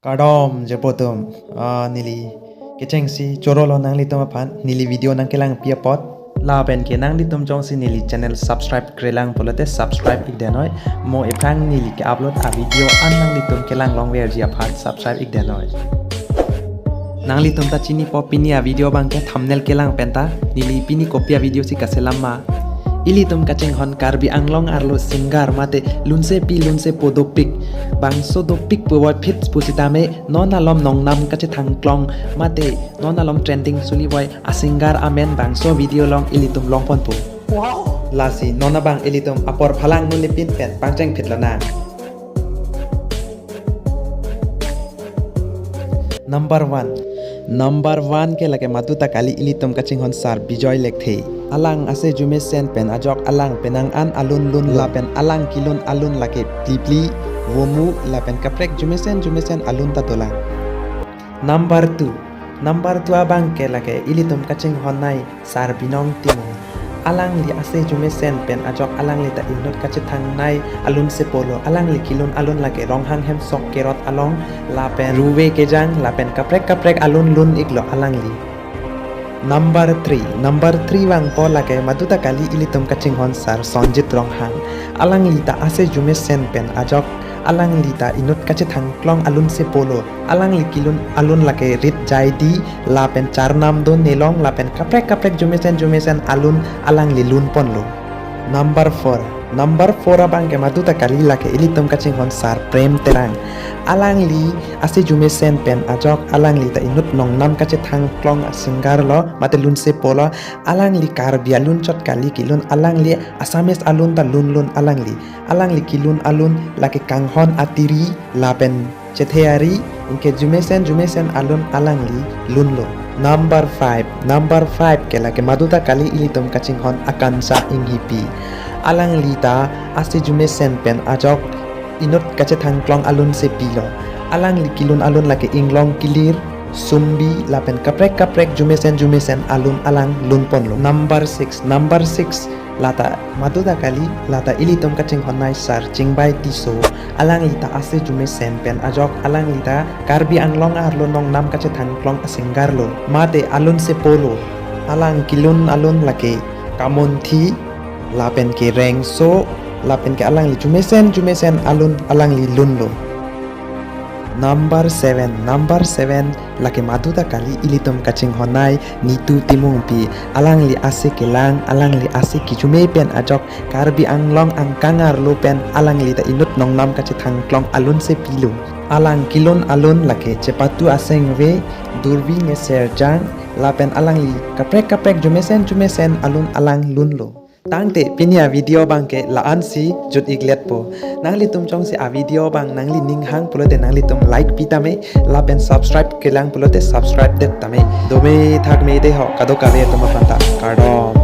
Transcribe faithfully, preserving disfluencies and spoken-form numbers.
Kardom jirpo atum, ah, neli kechengsi chorolo nanglitum aphan, neli video nangkelangpi apot. Lapen ke nanglitum jongsi neli channel subscribe-kre lang pulote subscribe-ik dei noi. Mo ephrang neli ke-upload a-video an nanglitum kelang longverji aphan subscribe-ik dei noi. Nanglitum ta chinipo, pini a-video abang ke thumbnail kelang penta, neli pini kopi a-video si kaselam ma. Ilitum kachinghon Karbi Anglong arlo singer mate lunsepi lunsepo dopik, bangso dopik puvoiphit pusitame non alom nongnam kachethangklong mate non alom trending solivoi a-singer amen bangso video along ilitum longponpo. Wow! Lasi non abang ilitum apor phalang nunipin pen pangchengphit lonang. Number one. Number one ke lake madu ta kali, ilitum kachinghon sir Bijoy Lekthe. Alang ase jumesen pen ajok alang penang an alun lun lapen alang kelun alun lake plipli, vomu lapen kaprek jumesen jumesen alun ta dolang. Number two. Number two abang ke lake ilitum kachinghon nei sir Binong Timung. Alangli ase jumesen pen ajok alangli ta inut kachethang nei alun sepolo. Alangli kelun alun lake Ronghang hemsok kerot along lapen ruve kejang lapen kaprek kaprek alun lun-iklo alangli. Number three. Number three vangpo lake madu ta kali, ilitum kachinghon sir Sonjit Ronghang. Alangli ta ase jumesen pen ajok alangli ta inut kachethangklong alun sepolo. Alangli kelun alun lake Rit Jaidi lapen Charnam Do Nelong lapen kaprek kaprek jumesen jumesen alun alangli lunponlo. Number four. Number four abang ke madu ta kali, lake ilitum kachinghon sir Prem Terang. Alangli ase jumesen pen ajok alangli ta inut nongnam kachethangklong a-singer lo mate lunsepolo. Alangli Karbi alun chot kali kelun, alangli Assamese alun ta lun lun alangli. Alangli kelun alun lake Kanghon Atiri lapen Chethe Ari, anke jumesen jumesen alun alangli lunlo. Number five. Number five ke lake madu ta kali, ilitum kachinghon Akansha Enghipi. Alangli ta ase jumesen pen ajok inut kachethangklong alun sepilo. Alangli kelun alun lake Inglong Kilir, Sumbi lapen kaprek kaprek jumesen jumesen alun alang lunponlo. Number six. Number six lata madu ta kali, lata ilitum kachinghon nei sir Chingbai Tisso. Alangli ta ase jumesen pen ajok alangli ta Karbi Anglong arlo nongnam kachethangklong a-singer lo mate alun sepolo. Alang kelun alun lake Kamunthi lapen ke Rengso lapen ke alangli jumesen jumesen alun alangli lunlo. Number seven. Number seven lake madu ta kali, ilitum kachinghon nei Nitu Timungpi. Alangli ase kelang, alangli ase kichume pen ajok Karbi Anglong angkang arlo pen alangli ta inut nongnam kachethangklong alun sepilo. Alang kelun alun lake Chepatu Asengve, Durvi Neserjang lapen alangli kaprek kaprek jumesen jumesen alun alang lunlo. Tangte pini a-video abang ke la-ansi jut-ikletpo. Nanglitum jongsi a-video abang nanglining hang pulote nanglitum like pitame lapen subscribe-kre lang pulote subscribe-det tame. Dome thakme dei ho, kadokave atum aphan ta. Kardom.